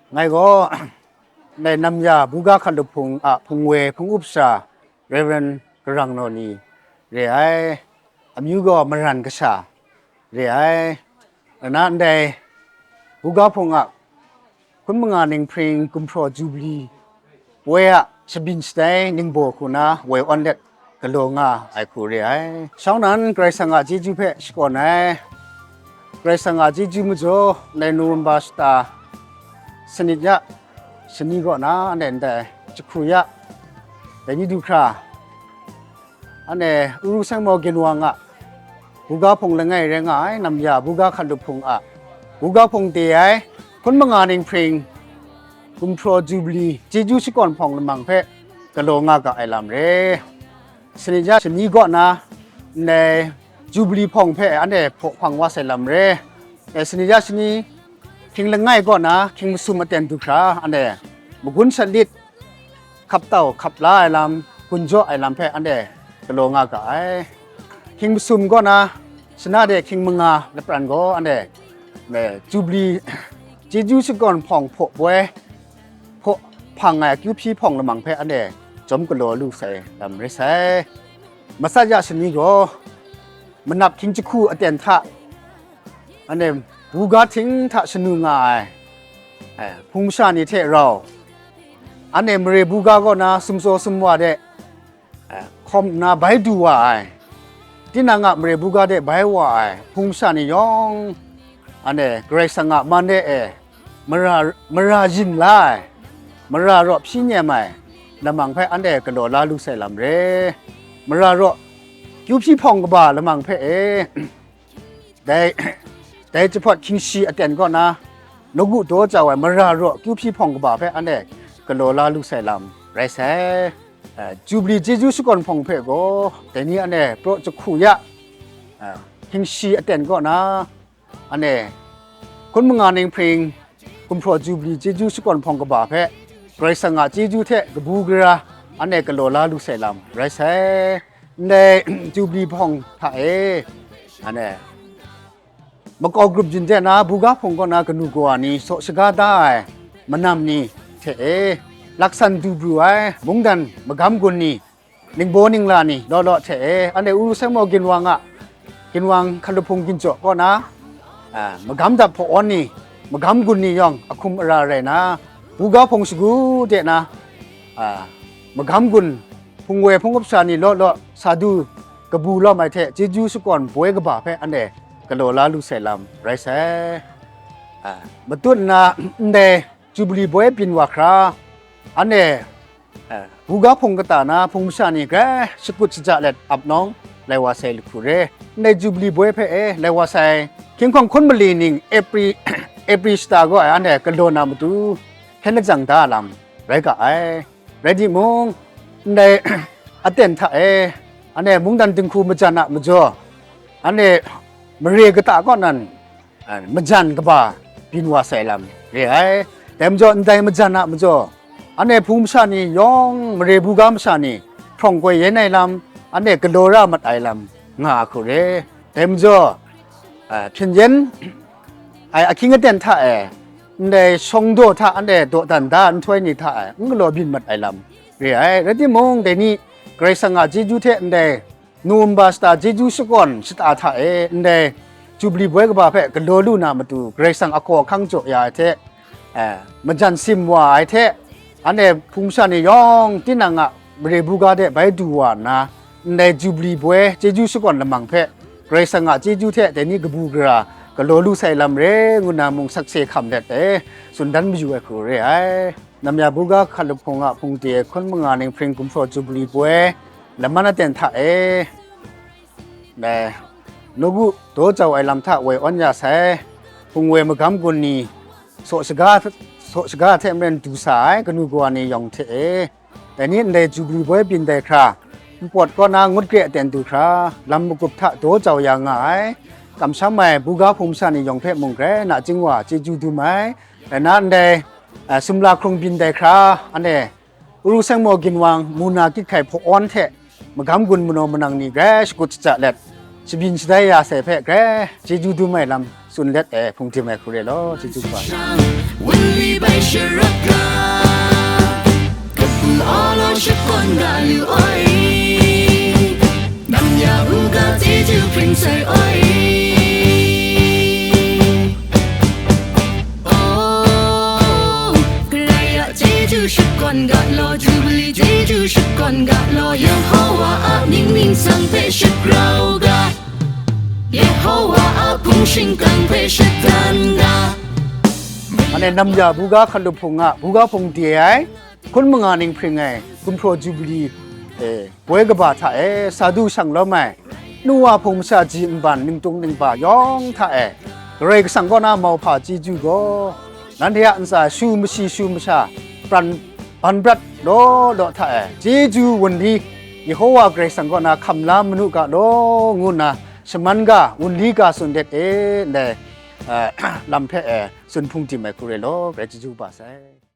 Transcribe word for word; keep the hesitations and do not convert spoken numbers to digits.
Ngai gaw, ndai namya buga hkalup hpung a hpung woi hpung up sara Rev. Karang Naw Li re ai, amyu gaw Maran Kasha re ai, nna ndai buga hpung a hkun manga ninghpring gumhpraw jubili poi a shabyin shatai ningbaw hku na woi awn let galaw nga ai hku re ai. Shawng nan Karai Kasang a chyeju hpe shakawn ai. Karai Kasang a chyeju majaw, ndai November shata sanit ya shani kaw na, ndai ndai jahku ya dai ni du hkra, anhte Uru Sengmaw Ginwang a buga hpung langai rai nga ai namya buga hkalup hpung a buga hpung te ai hkun manga ninghpring gumhpraw jubili chyeju shakawn hpawng lamang hpe galaw nga ga ai lam re. Sanit ya shani kaw na ndai jubili hpawng hpe anhte hpaw hpang wa sai lam re. E, sanit ya shani hkying langai kaw na hkying masum aten du hkra, anhte magun shat lit, hkap tau hkap la ai lam, gun jaw ai lam hpe anhte galaw nga ga ai. Hkying masum kaw na shana de hkying manga lapran gaw anhte, e, jubili chyeju shakawn hpawng hpaw poi, hpaw hpang ai akyu hpyi hpawng lamang hpe anhte jawm galaw lu sai lam rai sai. Matsat ya shani gaw manap hkying jahku aten hta, anhte buga hting hta shanu nga ai, e, hpung masha ni hte rau, anhte mare buga kaw na sumtsaw sumwa de, e, hkawm nna bai du wa ai, tinang a mare buga de bai wa ai hpung masha ni yawng, anhte Karai Kasang a man de e mara, mara yin la ai, mara raw hpyi nem ai lamang hpe anhte galaw la lu sai lam re. Mara raw kyu hpyi hpawng kaba lamang hpe e, dai, dai jahpawt hkying shi aten kaw na, nawku daw jau ai mara raw kyu hpyi hpawng kaba hpe anhte galaw la lu sai lam rai sai. Eh, Jubili chyeju shakawn hpawng hpe gaw, dai ni anhte praw jahku ya, eh, hkying shi aten kaw na, anhte hkun manga ninghpring gumhpraw Jubili chyeju shakawn hpawng kaba hpe, Karai Kasang a chyeju hte kabu gara anhte galaw la lu sai lam rai sai. Ndai Jubili hpawng hta e, anhte makau grup yin de na, buga hpawng kaw na kanu kawa ni saw shaga da ai manam ni hte e, laksan du pru ai mungdan magam gun ni, ningbaw ningla ni law law hte e, anhte Uru Sengmaw ginwang a, ginwang hkalup hpung ginjaw kaw na, a, magam dap hpaw-awn ni, magam gun ni yawng ahkum ara rai na, buga hpawng shagu de na, a, magam gun hpung woi hpung up sha ni law law sa du kabu lawm ai hte, chyeju shakawn boi kaba hpe anhte galaw la lu sai lam rai sai. A, matut nna, ndai Jubili boi byin wa hkra, anhte, eh, buga hpung kata na hpung masha ni grai shakut shaja let ap nawng lai wa sai lahku re. Ndai Jubili boi hpe e lai wa sai, hkying hkawng hkun mali ning April, April shata gaw anhte galaw na matu, hkyen lajang da lam rai ga ai. Rai timung, ndai aten hta e, anhte mungdan dinghku majan a majaw, anhte mare kata kaw nan, a, majan kaba byin wa sai lam re ai. Dai majaw, ndai majan a majaw, anhte hpung masha ni yawng, mare buga masha ni hprawng koi yen ai lam, anhte galaw ra mat ai lam nga a hku re. Dai majaw, a, hpyen yen ai ahkying aten hta e, ndai shawng daw hta anhte dawdan da nhtoi ni hta e, n galaw byin mat ai lam re ai. Rai timung, dai ni Karai Kasang a chyeju hte ndai November shata chyeju shakawn shata hta e, ndai Jubili boi kaba hpe galaw lu na matu, Karai Kasang a hkaw ahkang jaw ya ai hte, eh, majan sim wa ai hte, anhte hpung masha ni yawng tinang a mare buga de bai du wa nna, ndai Jubili boi chyeju shakawn lamang hpe, Karai Kasang a chyeju hte dai ni kabu gara galaw lu sai lam re, ngu na mung sakse hkam let e, tsun dan mayu ai hku re ai. Namya buga hkalup hpung a hpung de hkun manga ninghpring gumhpraw Jubili boi laman aten hta e, dai, nawku daw jau ai lam hta woi awn ya sai, hpung woi magam gun ni, saw shaga, saw shaga hte maren du sa ai kanu kawa ni yawng hte e, dai ni ndai Jubili boi byin dai hkra, npawt kaw na ngut kre aten du hkra, lam magup hta daw jau ya nga ai, kamsham ai buga hpung masha ni yawng hpe mung grai nachying wa chyeju dum ai. Rai na ndai, a, sumla hkrung byin dai hkra, anhte Uru Sengmaw ginwang mu na kyit hkai hpaw-awn hte magam gun manaw manang ni grai shakut shaja let, shabyin shadai ya sai hpe grai chyeju dum ai lam tsun let e hpung dim ai hku re law, chyeju kaba. 问你白事 Shakawn ga law, Jubili chyeju shakawn ga law, Yehowa a mying ningsang hpe shagrau ga, Yehowa a hpung shingkang hpe shatan ga. Anhte nam ya buga hkalup hpung a, buga hpung de ai, hkun manga ning hpring ai, gumhpraw Jubili, e, poi kaba hta e, sa du shang lawm ai, nu wa hpung masha ji nban ningtung ningba yawng hta e, Karai Kasang kaw na mauhpa chyeju gaw, nanhte a ntsa shu mashi shu masha pran ban brat law law hta e, chyeju wunli Yehowa Karai Kasang kaw na hkam la manu ga law, ngu nna shaman ga, wunli ga tsun det e, ndai, eh, lam hpe, eh, tsun hpung tim ai hku rai law, grai chyeju kaba sai.